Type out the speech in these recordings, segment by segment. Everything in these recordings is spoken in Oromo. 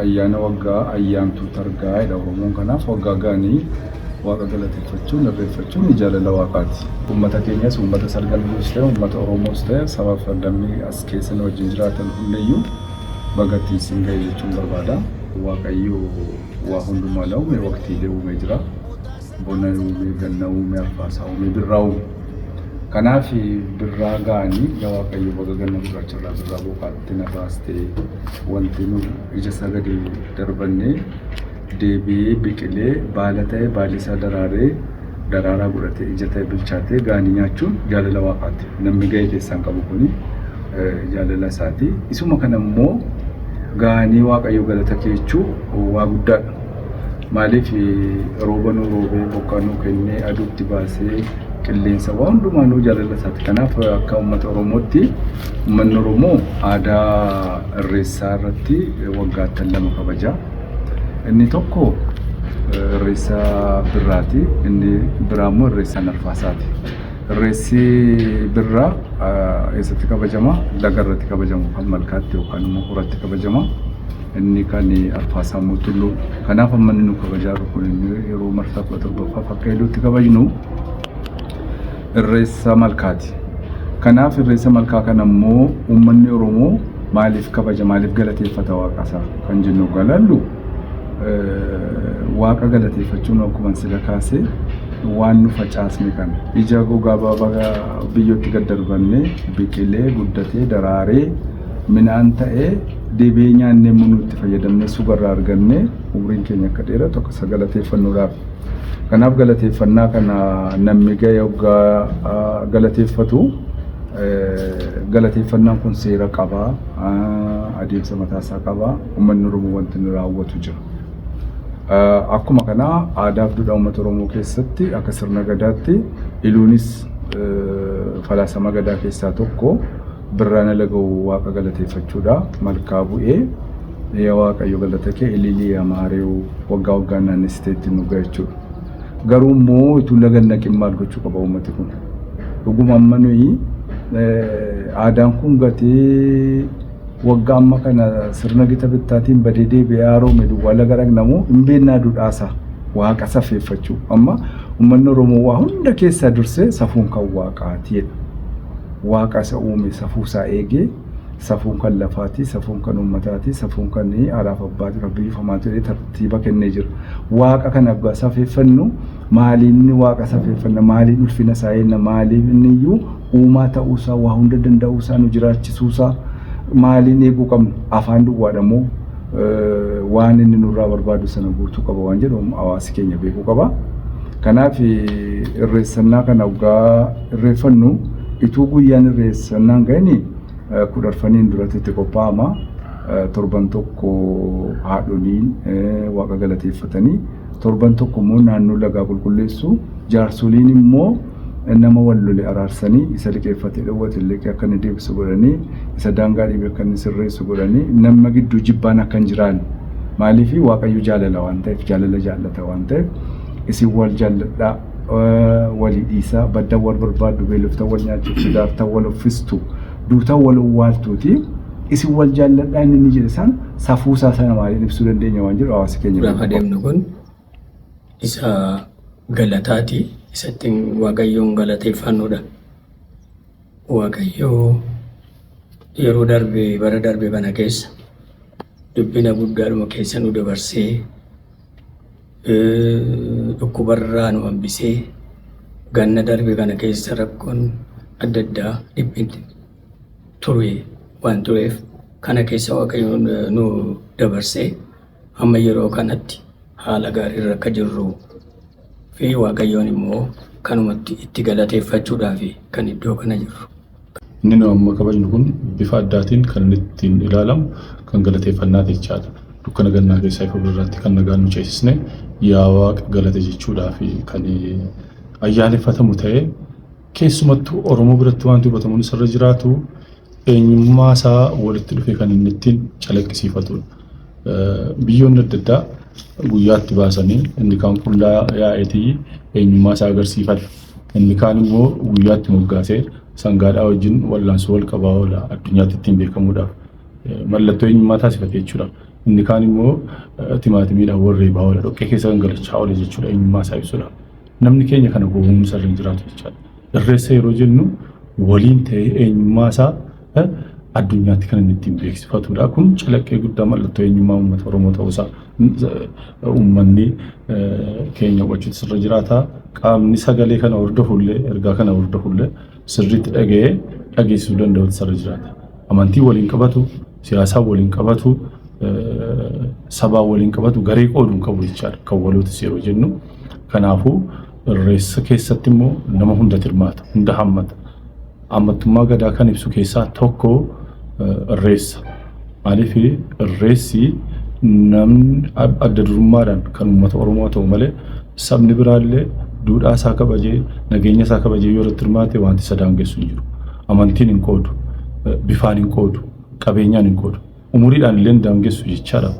Ayyaana waggaa ayyaantuu targaa jedha Oromoon. Kanaaf waggaa ga'anii Waaqa galateeffachuun, irreeffachuun jaalala Waaqaati. Uummata keenyas, uummata Salgan Buus ta'e, uummata Oromoos ta'e, sabaaf sablammii as keessa nu wajjin jiraatan hundayyuu baga ittiin sin ga'e jechuun barbaada. Waaqayyo waa hundumaa na uume, waqtiilee uumee jira. Bona uume, ganna uume, arfaasaa uume, birraa uume. Kanaaf birraa ga'anii yaa Waaqayyo baga ganna gurraacha irraa birraa booqaatti na baaste, wanti nu ija isaa gadi darbannee deebi'ee biqilee baala ta'e, baalli isaa daraaree daraaraa godhatee ija ta'e bilchaatee ga'anii nyaachuun jaalala Waaqaati. Namni ga'ee keessaa hin qabu, kuni jaalala isaati. Isuma kana immoo ga'anii Waaqayyo galata kee jechuu waa guddaadha. Maaliif, rooba nuu roobee, bokkaa nuu kennee, aduutti baasee, qilleensa, waa hundumaanuu jaalala isaati. Kanaaf akka uummata Oromootti, uummanni Oromoo aadaa irreessaa irratti waggaattan lama kabaja. Inni tokko irreessa birraati. Inni biraa immoo irreessa arfaasaati. Irreessi birraa eessatti kabajama? Laga irratti kabajama yookaan malkaatti yookaan immoo horatti kabajama. Inni kan arfaasaa immoo tulluu. Kanaaf amma inni nu kabajaa jiru kun, inni yeroo marsaa 17ffaaf akka Iluutti kabajnu, irreessa malkaati. Kanaaf irreessa malkaa kana immoo uummanni Oromoo maaliif kabaja, maaliif galateeffata Waaqasaa kan jennu galallu, Waaqa galateeffachuun akkuma sila kaasee waan nu facaasne kana ija gogaa biyyootti gad darbannee biqilee guddatee daraaree midhaan ta'ee deebi'ee nyaannee immoo nutti fayyadamnee sugarraa argannee umriin keenya akka dheeratu akka isa galateeffannuudhaaf. Kanaaf galateeffannaa kana namni ga'e hoggaa galateeffatu, galateeffannaan kun seera qaba, adeemsa mataasaa qaba, uummanni Oromoo wanti inni raawwatu jira. Akkuma kana aadaa fi duudhaa uummata Oromoo keessatti akka sirna gadaatti Iluunis falaasama gadaa keessaa tokko birraan ala ga'u Waaqa galateeffachuudha. Malkaa bu'ee yaa Waaqayyo galata kee, ililii amaareewu, waggaa waggaan naannessitee ittiin nu ga'a jechuudha. Garuu immoo utuu laga hin naqin maal gochuu qaba uummati kun? Dhuguma amma nuyi aadaan kun gatii waggaa amma kana sirna gita bittaatiin badee deebi'ee haaromee duwwaa laga dhaqnamu hin beennaa duudhaasaa Waaqa safeeffachuu. Amma uummanni Oromoo waa hunda keessaa dursee safuun kan Waaqaati jedha. Waaqa isa uume safuu isaa eegee, safuun kan lafaati, safuun kan uummataati, safuun kan haadhaaf abbaati, kan biyyuufamaati jedhee tartiiba kennee jira. Waaqa kana abbaa safeeffannu maaliin Waaqa safeeffanna, maaliin ulfina isaa eenna, maaliin inni iyyuu uumaa ta'uusaa, waa hunda danda'uusaa, nu jiraachisuusaa maaliin eeguu qabna? Afaan duwwaadha moo waan inni nurraa barbaadu sana guutuu qaba waan jedhu hawaasi keenya beekuu qaba. Kanaaf irreessannaa kana waggaa irreeffannu ituu guyyaan irreessannaan ga'ini 14faniin duratti itti qophaa'ama. Torban tokko haadholiin Waaqa galateeffatanii, torban tokko immoo naannoo lagaa qulqulleessu. Jaarsoliin immoo nama wal lole araarsanii, isa liqeeffatee dhowwate liqii akka inni deebisu godhanii, isa daangaa dhiibe akka inni sirreessu godhanii, nama gidduu jibbaan akka hin jiraanne. Maaliif? Waaqayyo jaalala waan ta'eef, jaalala jaallata waan ta'eef, isin wal jaalladhaa, walii dhiisaa, baddan wal barbaaddu, beeloftan wal nyaachiftu, daartan wal uffistu, duutan wal owwaaltuuti, isin wal jaalladhaa inni inni jedhe sana safuu isaa sana maaliin ibsuu dandeenya waan jedhu hawaasi keenya Gaafa beekuu qaba. deemnu kun isa galataati. Isa ittiin Waaqayyoon galateeffannudha. Waaqayyoo yeroo darbe, bara darbe kana keessa dubbina guddaadhuma keessa nu dabarsee, dhukkubarraa nu hambisee, ganna darbe kana keessa rakkoon adda addaa dhiphinni ture waan tureef, kana keessa Waaqayyo nu dabarsee amma yeroo kanatti haala gaariirra akka jirru fi Waaqayyoon immoo kanumatti itti galateeffachuudhaaf kan iddoo kana jirru. Inni nu amma kabajnu kun bifa addaatiin kan inni ittiin ilaalamu kan galateeffannaati jechaadha. Dukkana gannaa keessaa ifa birraatti kan nagaan nu ceesisne yaa Waaqa galata jechuudhaaf kan ayyaaneffatamu ta'ee, keessumattuu Oromoo biratti wanti hubatamuun isarra jiraatu eenyummaa isaa walitti dhufe kan inni ittiin calaqqisiifatudha. Biyyoonni adda addaa guyyaatti baasanii inni kaan qullaa yaa'eetii eenyummaa isaa agarsiifata. Inni kaan immoo guyyaatti moggaasee sangaadhaa wajjin wallaansoo wal qabaa oola addunyaatti ittiin beekamuudhaaf. Mallattoo eenyummaa taasifate jechuudha. Inni kaan immoo timaatimiidhaan warree bahaa oola. Dhoqqee keessa gangalachaa oola jechuudha eenyummaa isaa ibsuudhaaf. Namni keenya kana gowwoomsa irra hin jiraatu jechaadha. Irreessa yeroo jennu waliin ta'ee eenyummaa isaa addunyaatti kan inni ittiin beeksifatudha. Kun calaqqee guddaa mallattoo eenyummaa uummata Oromoo ta'uusaa uummanni keenya hubachuutu sirra jiraata. Qaamni sagalee kana hordofullee ergaa kana hordofullee sirriitti dhaga'ee dhageessisuu danda'utu sirra jiraata. Amantii waliin qabatu, siyaasaa waliin qabatu, sabaa waliin qabatu, garee qooduu hin qabu jechaadha. Kan walootis yeroo jennu. Kanaafuu irreessa keessatti immoo nama hundatu hirmaata, hunda hammata. Hammattummaa gadaa kan ibsu keessaa tokko irreessa. Maaliif irreessi namni adda durummaadhaan kan uummata Oromoo ta'u malee sabni biraallee duudhaa isaa kabajee nageenya isaa kabajee yoo irratti hirmaate wanti isa daangessu hin jiru. Amantiin hin qoodu, bifaan hin qoodu, qabeenyaan hin qoodu, umuriidhaan illee hin daangessu jechaadha.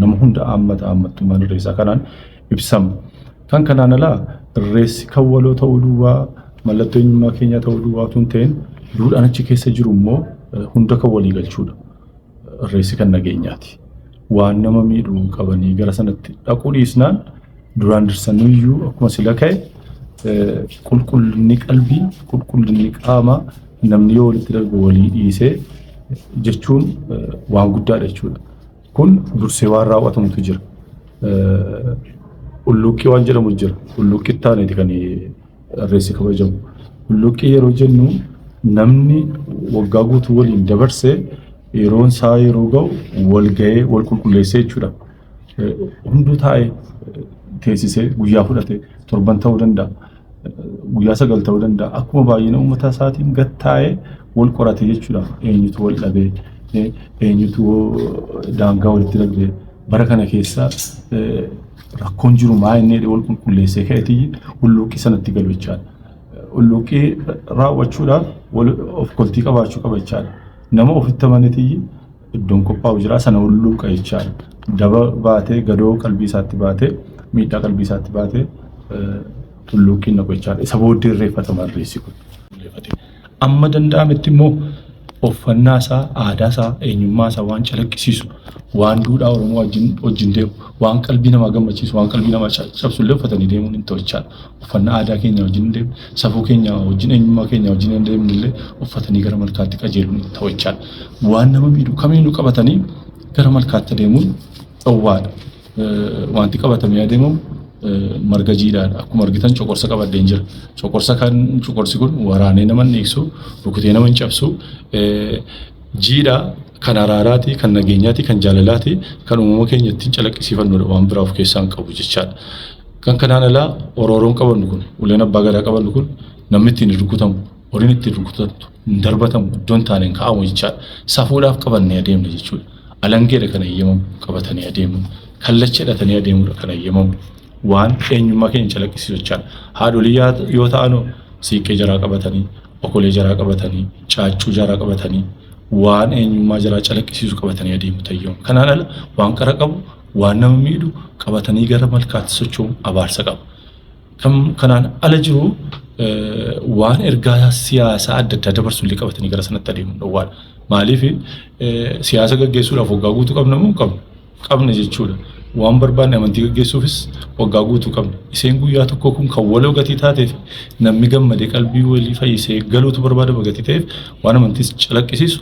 Nama hunda hammata hammattummaan irreessaa kanaan ibsama. Kan kanaan alaa irreessi kan waloo ta'uu duwwaa mallattoo eenyummaa keenyaa ta'uu duwwaa utuu hin ta'in duudhaan achi keessa jiru immoo hunda kan walii galchuudha. Irreessi kan nageenyaati. Waan nama miidhu qabanii gara sanatti dhaquu dhiisnaan duraan dursaniyyuu akkuma sila ka'e qulqullinni qalbii, qulqullinni qaamaa namni yoo walitti darbu walii dhiisee jechuun waan guddaadha jechuudha. Kun dursee waan raawwatamutu jira. Hulluuqqii waan jedhamu jira. Hulluuqqii taaneeti kan irreessi kabajamu. Hulluuqqii yeroo jennu namni waggaa guutuu waliin dabarse yeroon isaa yeroo ga'u wal ga'ee wal qulqulleessee jechuudha. Hunduu taa'ee teessisee guyyaa fudhate torban ta'uu danda'a. Guyyaa 9 ta'uu danda'a. Akkuma baay'ina uummata isaatiin gad taa'ee wal qorate jechuudha. Eenyutu wal dhabee, eenyutu daangaa walitti darbee bara kana keessa rakkoon jiru maa inni jedhee wal qulqulleessee ka'eetii hulluuqqii sanatti galu jechaadha. Hulluuqqii raawwachuudhaaf of koltii qabaachuu qaba jechaadha. Nama ofitti amanetii iddoon qophaa'u jira sana hulluuqa jechaadha. Daba baatee gadoo qalbii isaatti baatee miidhaa qalbii isaatti baatee hulluuqqiin naqu jechaadha. Isa booddee irreeffatama irreessi kun. Amma danda'ametti immoo uffannaa isaa, aadaa isaa, eenyummaa isaa waan calaqqisiisu, waan duudhaa Oromoo wajjin deemu, waan qalbii namaa gammachiisu, waan qalbii namaa cabsu illee uffatanii deemuun hin ta'u jechaadha. Uffannaa aadaa keenya wajjin hin deemne, safuu keenya wajjin, eenyummaa keenya wajjin hin deemne illee uffatanii gara malkaatti qajeeluun hin ta'u jechaadha. Waan nama miidhu kamiinuu qabatanii gara malkaatti adeemuun dhowwaadha. Wanti qabatamee adeemamu marga jiidhaadha. Akkuma argitan coqorsa qabadheen jira. Coqorsa kan coqorsi kun waraanee nama hin dhiigsu, rukutee nama hin cabsu, jiidha kan araaraati, kan nageenyaati, kan jaalalaati, kan uumama keenya ittiin calaqqisiifannudha waan biraa of keessaa hin qabu jechaadha. Kan kanaan alaa orooroon qabannu kun, uleen abbaa gadaa qabannu kun namni ittiin hin rukutamu, horiin ittiin rukutamtu, hin darbatamu, iddoon taane hin kaa'amu jechaadha. Safuudhaaf qabannee adeemna jechuudha. Alangeedha kan eeyyamamu qabatanii adeemuun, kallacha hidhatanii adeemuudha kan eeyyamamu. Waan eenyummaa keenya calaqqisiisu jechaadha. Haadholii yoo ta'anoo siiqqee jaraa qabatanii, okolee jaraa qabatanii, caaccuu jaraa qabatanii, waan eenyummaa jaraa calaqqisiisu qabatanii adeemu tayyamu. Kanaan ala waan qara qabu, waan nama miidhu qabatanii gara malkaatti socho'uun abaarsa qaba. Kan kanaan ala jiru waan ergaa siyaasaa adda addaa dabarsu illee qabatanii gara sanatti adeemuun dhowwaadha. Maaliif siyaasa gaggeessuudhaaf waggaa guutuu qabna moo hin qabnu? Qabna jechuudha. Waan barbaanne amantii gaggeessuufis waggaa guutuu qabna. Isheen guyyaa tokko kun kan waloo gatii taateef namni gammadee qalbii walii fayyisee galuutu barbaadama gatii ta'eef waan amantiis calaqqisiisu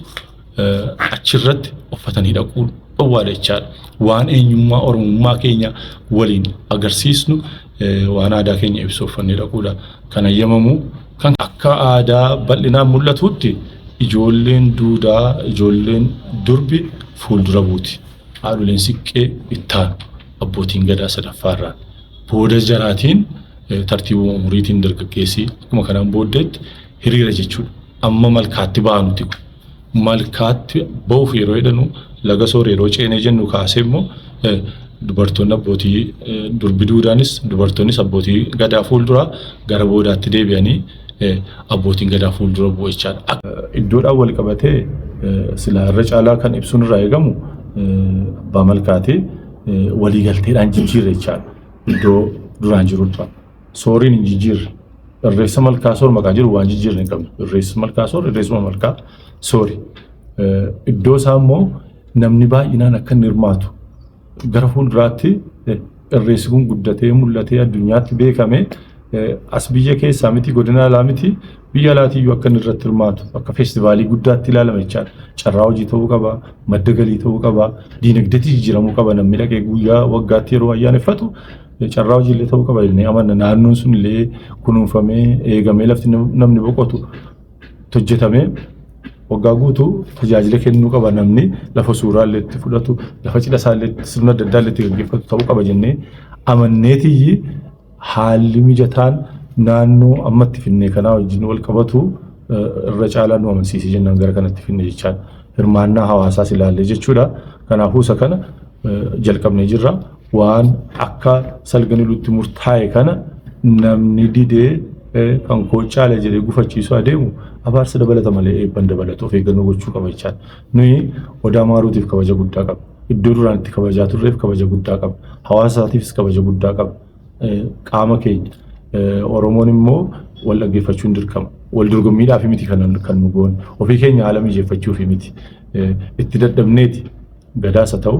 achirratti uffatanii dhaquun dhowwaadha jechaadha. Waan eenyummaa Oromummaa keenya waliin agarsiisnu waan aadaa keenya ibsu uffannee dhaquudha kan eeyyamamu. Kan akka aadaa bal'inaan mul'atutti ijoolleen duudaa ijoolleen durbi fuuldura buuti. Haadholeen siqqee ittaanu abbootiin gadaa sadaffaarraan. Booda jaraatiin tartiibuma umuriitiin dargaggeessi akkuma kanaan booddeetti hiriira jechuudha. Amma malkaatti ba'anutti kun. Malkaatti ba'uuf yeroo jedhanu laga soor yeroo ceenee jennu kaasee immoo dubartoonni abbootii durbi duudaanis dubartoonnis abbootii gadaa fuulduraa gara boodaatti deebi'anii abbootiin gadaa fuuldura bu'u jechaadha. Iddoodhaan wal qabatee silaa irra caalaa kan ibsuun irraa eegamu abbaa malkaati waliigalteedhaan jijjiirre jechaadha. Iddoo duraan jirurraa. Sooriin hin jijjiirre. Irreessa malkaa soor maqaa jiru waan jijjiirre hin qabnu. Irreessa malkaa soor irreessuma malkaa soori. Iddoo isaa immoo Namni baay'inaan akka inni hirmaatu gara fuulduraatti irreessi kun guddatee mul'atee addunyaatti beekame as biyya keessaa miti, godina alaa miti, biyya alaatiiyyuu akka inni irratti hirmaatu akka feestivaalii guddaatti ilaalama jechaadha. Carraa hojii ta'uu qaba, madda galii ta'uu qaba, diinagdeetti jijjiiramuu qaba. Namni dhaqee guyyaa waggaatti yeroo ayyaaneffatu carraa hojiillee ta'uu qaba jennee amanna. Naannoon sun illee kunuunfamee eegamee lafti namni boqotu hojjetamee waggaa guutuu tajaajila kennuu qaba. Namni lafa suuraa illee itti fudhatu, lafa cidha isaa illee sirna adda addaa illee itti gaggeeffatu ta'uu qaba jennee amanneetiyyi haalli mijataan naannoo ammatti finnee kanaa wajjin wal qabatu irra caalaa nu amansiise jennaan gara kanatti finne jechaadha. Hirmaannaa hawaasaas ilaallee jechuudha. Kanaafuu isa kana jalqabnee jirra. Waan akka salganilutti murtaa'e kana namni didee kan koo caala jedhee gufachiisuu adeemu abaarsa dabalata malee eebban dabalatu, of eeggannoo gochuu qaba jechaadha. Nuyi Odaa Maaruutiif kabaja guddaa qabna. Iddoo duraan itti kabajaa turreef kabaja guddaa qaba. Hawaasaatiifis kabaja guddaa qaba. Qaama keenya. Oromoon immoo wal dhaggeeffachuun dirqama. Wal dorgommiidhaaf miti kan nu goone. Ofii keenya haala mijeeffachuuf miti. Itti dadhabneeti gadaas haa ta'u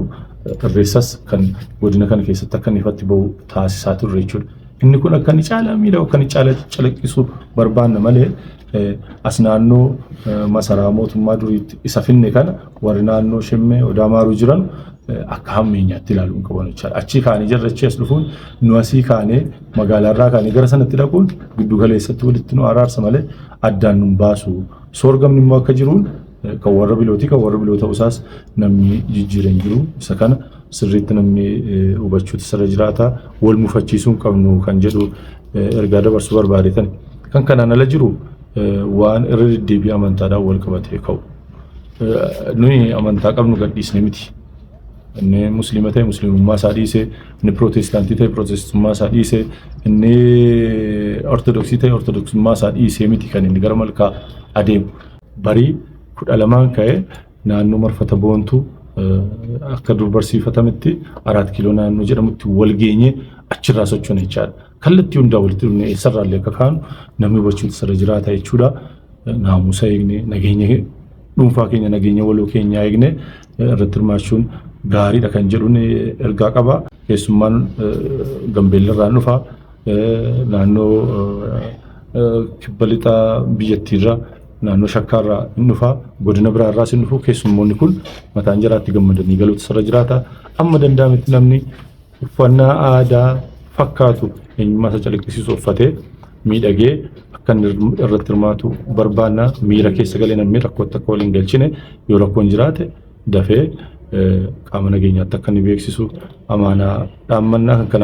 irreessas kan godina kana keessatti akka inni ifatti bahu taasisaa turre jechuudha. Inni kun akka inni caalaa miidhagu, akka inni caalaa calaqqisu barbaanna malee as naannoo masaraa mootummaa duriitti isa finne kana warri naannoo Shimmee Odaa Maaruu jiran akka hammeenyaatti ilaaluu hin qaban jechaadha. Achii kaanii jarri achii as dhufuun, nu asii kaanee magaalaarraa kaanee gara sanatti dhaquun giddu galeessatti walitti nu araarsa malee addaan nu baasu. Soorgamni immoo akka jiruun kan warra bilootii kan warra biloo ta'uusaas namni jijjiiran jiru. Isa kana sirriitti namni hubachuutu sirra jiraata. Wal mufachiisuu hin qabnu kan jedhu ergaa dabarsuu barbaadetan. Kan kanaan ala jiru waan irra deddeebii amantaadhaan wal qabatee ka'u. Nuyi amantaa qabnu gadhiisne miti. Inni musliima ta'e musliimummaa isaa dhiise, inni pirootestaantii ta'e pirootestummaa isaa dhiise, inni ortodoksii ta'e ortodoksummaa isaa dhiisee miti kan inni gara malkaa adeemu. Barii 12n ka'ee naannoo marfata boontuu akka dur barsiifatametti Araat Kiiloo naannoo jedhamutti wal geenyee achirraa sochoone jechaadha. Kallattii hundaa walitti dhufnee eessarraallee akka kaanu namni hubachuutu sirra jiraata jechuudha. Naamusa eegne, nageenya dhuunfaa keenya, nageenya waloo keenyaa eegne irratti hirmaachuun gaariidha kan jedhuun ergaa qaba. Keessummaan Gambeellarraan dhufa. Naannoo kibba lixaa biyyattiirra, naannoo Shakkaarraa hin dhufa. Godina biraarraas hin dhufu. Keessummoonni kun mataan jaraatti gammadanii galuutu sirra jiraata. Amma danda'ametti namni uffannaa aadaa fakkaatu, eenyummaa isa calaqqisiisu uffatee miidhagee akka inni irratti hirmaatu barbaanna. Miira keessa galee namni rakkootti akka waliin galchine, yoo rakkoon jiraate dafee qaama nageenyaatti akka inni beeksisu amaanaa dhaammannaa kan kana.